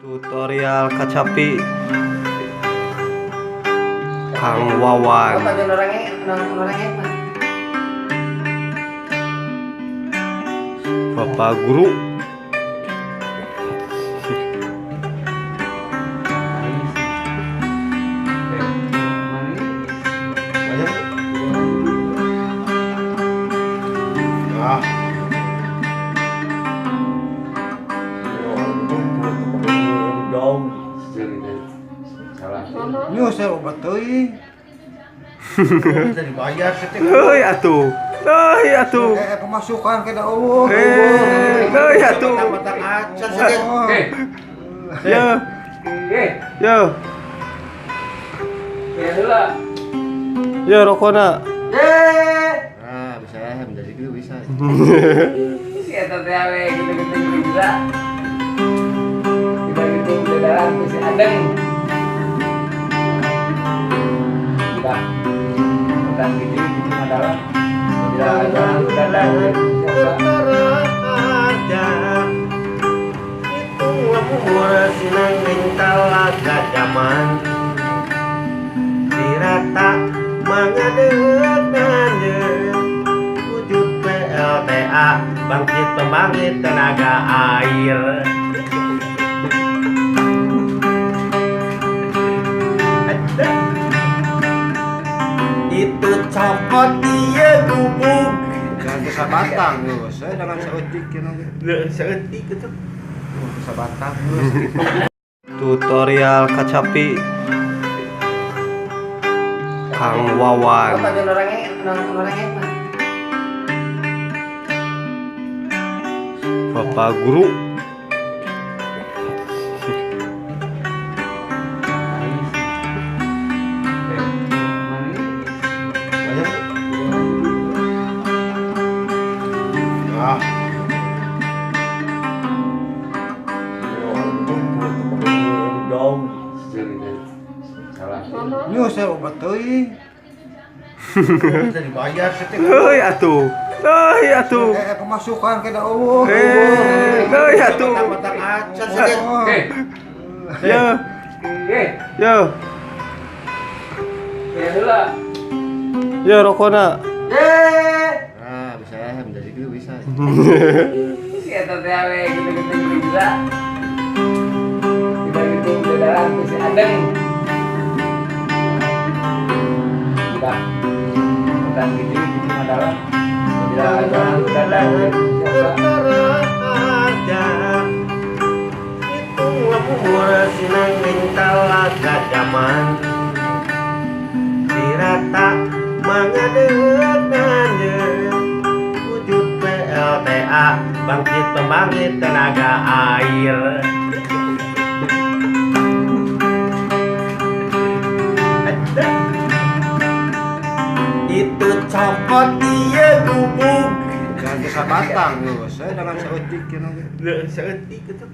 Tutorial kacapi Kang Wawan. Bapak guru. Ini saya obat teuing. Bisa dibayar sih. Heuy atuh. Heuy atuh. Pemasukan ke eueuh. Heuy atuh. Batang acan sih. Yo. Yo. Yo rokona. Nah, bisa menjadi gitu bisa. Si eta teh we gitu-gitu bisa. Tidak gitu dadaran si adeng. Udah. Udah gitu gitu madalah. Udah Itu lembur sinang ning talaga jaman. Dirata mangadeut wujud PLTA bangkit pembangkit tenaga air. Itu copot iya gubuk. Jangan bisa batang lu. Saya dengan seeutik kieu. Seeutik itu. Bisa batang. Tutorial kacapi Kang Wawan. Bapak guru. Ini saya obat teuing. Bisa dibayar sih. Heuy atuh. Heuy atuh. Pemasukan ke eueuh. Heuy atuh. Batang acan sih. Yo. Yo. Yo rokona. Nah, bisa menjadi gitu bisa. Si eta teh we gitu-gitu bisa. Tidak gitu dadaran si adeng. Udah. Udah gitu gitu madalah. Udah Itu lembur sinang ning talaga jaman. Dirata mangadeut wujud PLTA bangkit pembangkit tenaga air. Itu copot iya gubuk. Jangan bisa batang lu. Saya dengan seeutik kieu. Seeutik itu.